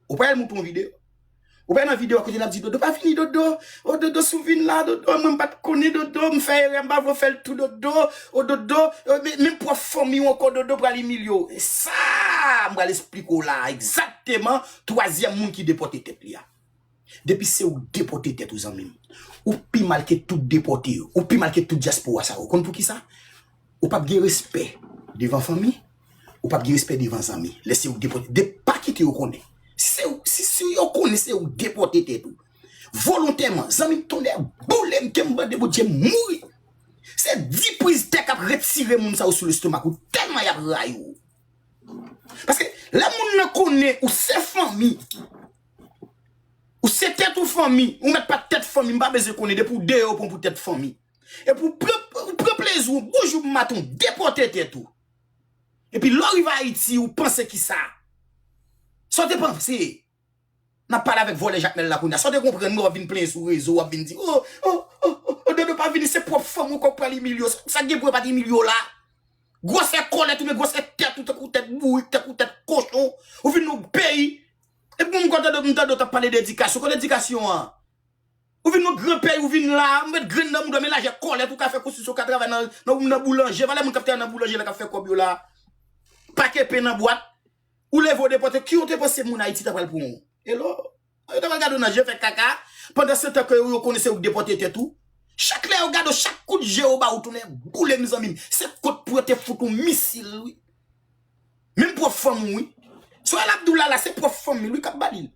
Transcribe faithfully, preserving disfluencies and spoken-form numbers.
Ou pa al montre yon videyo. Ou pa nan videyo kote n ap di Dodo pa vini, Dodo. O Dodo, si w vin la, Dodo, mwen m pa t konnen, Dodo, m fè erè, m pa vle w fè l tou, Dodo. O Dodo, men, men pwòp fanmi w ankò, Dodo pral imilye w. E sa, m pral esplike w la egzakteman twazyèm moun ki depòte tèt li a. Depi se ou k depòte tèt ou, zanmi m, ou pi mal ke tout depòte yo, ou pi mal ke tout dyaspora sa yo. Ou konn poukisa? Ou p ap gen respè devan fanmi, ou p ap gen respè devan zanmi. Lè se ou k depòte, de pa kite yo konnen. Si se ou, si, si yo konnen se ou k depòte tèt ou volontèman, zanmi m, tonnè boule m, ke m mande Bondye m mouri. Se di priz tè k ap retire moun sa yo sou lestomak ou, tèlman y ap rayi w. Paske lè moun nan konnen ou se fanmi, ou se tèt ou fanmi, ou mèt pa tèt fanmi, m pa bezwen konnen, depi w deyò, ou pran pou tèt fanmi. Epi w pran, ou pran plezi w, bonjou maten, w depòte tèt ou. Epi lè w rive Ayiti, ou panse ki sa? Sa w te panse? N ap pale avèk vòlè Jakmèl la kounye a. Sa w te konprann, w ap vin plenyen sou rezo, w ap vin di, o, o, o, o, o, Dodo pa vini, se pwòp fanm ou ankò k pral imilye w. Sa, sa k gen pou yo pa t imilye w la? Gwosè kòlèt ou, men gwosè tèt ou, tankou tèt bourik, tankou tèt kochon. Ou vin nan yon peyi. Epi mwen, m kontan, m tande w t ap pale de edikasyon. Kote edikasyon an? Ou vin nan yon gran peyi, ou vin la, ou met grenn nan bouda, men lajè kòlèt, ou ka fè konstriksyon, ou ka travay nan, nan, nan boulanje. Valè moun k ap travay nan boulanje la, k ap fè kòb yo la. Pake pen nan bwat. Ou leve, w depòte. Ki w te panse moun Ayiti ta pral pran w? Hello? Yo ta pral gade w nan je, fè kaka. Pandan se tan ke yo, yo konnen se ou k depòte tèt ou. Chak lè yo gade w, chak kout je yo ba ou, tonnè boule m, zanmi m, se kot pou yo te fout ou misil, wi. Menm pwòp fanm ou, wi. Sa w ap di w la, la, se pwòp fanmi l, wi, k ap ba li l.